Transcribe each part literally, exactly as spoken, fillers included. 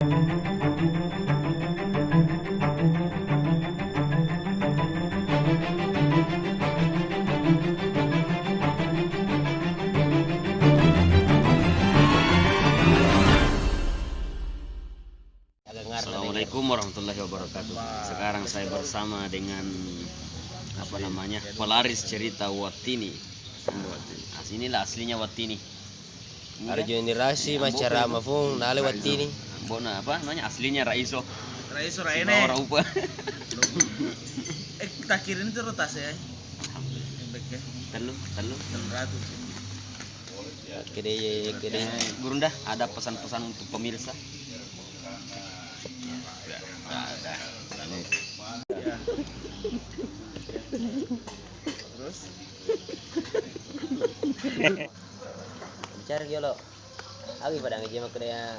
Assalamualaikum warahmatullahi wabarakatuh. Sekarang saya bersama dengan, apa namanya, pelaris cerita Wattini. Nah, inilah aslinya Wattini. Arjo ini rasi macara mafung nale Wattini. Mbokna apa namanya, aslinya Raiso. Raiso Raine. Sibawa Raupa. Eh, takirin tu rotas ya. Tellu, tellu. Tellu ratus. Kede, kede. Eh, Gurunda, ada pesan-pesan untuk pemirsa? Ada. Terus? Bicara dia lo. Agi pada ngeje makkeda ya.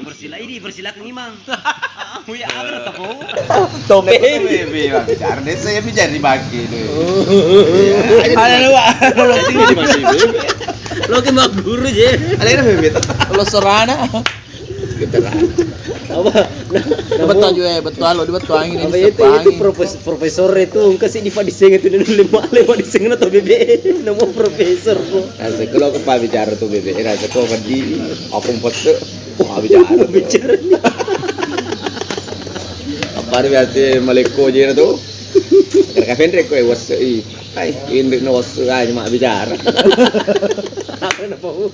Bersilai di, bersilakan imang. Ah, ya, apa tak kau? Tope. Bebe, Bang. Karena saya bisa dibagi tu. Ada lu, Pak. Lo ke mak guru je. Ada yang bebe. Lo serana. Apa? Nah, betul juga ya, betul lo, betul angin ini. Apa itu, itu profes-, profesor itu engka sih di padiseng itu dan lima, lima diseng atau bebe. Nama profesor kok. Rasa kalau aku paham bicara tu bebe, rasa kau pedih, aku pete, paham bicara. Bicara. Apa ada biasa maleko je tu? Kira kafe ndre ko e wasse i. Hai, indri no wasse aja mak bicara. Apa na pau?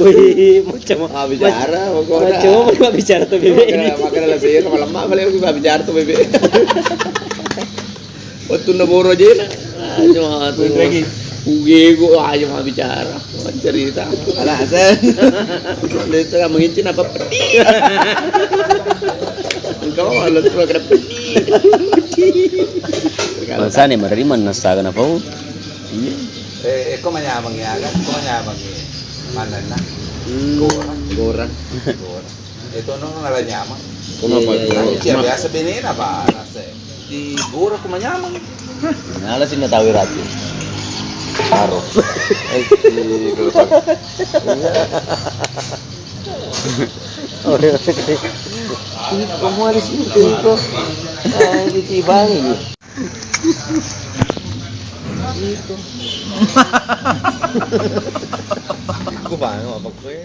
Wih, macam ah, bicara, pokoknya. Macam apa bicara tu bebe ini? Makanya, makanya lah saya sama lemak balik aku bicara tu bebe. Wettunna boro je na. Aduh, aduh. Lagi. Ugego aja mau bicara. Cerita. Anak saya. Lesa mengincin apa pedih. Engkau malah suka kena pedih. Bangsane menerima nasa kenapa? Iya. Eh, eh, kok manyameng ya kan? Kok manyameng ya? Mana nah? Hmm. Goreng. Goreng. Goreng. Itu no nala nyameng. Kok apa? Iya, iya, iya. Iya, biasa bini apa rasa? Di gora ku manyameng. Nala sih na tahu ratu. Aro. Eh, si gelopak. Iko mau di sini, iko. Ah, di Cibangi. Iko. Iko bang, apa kue?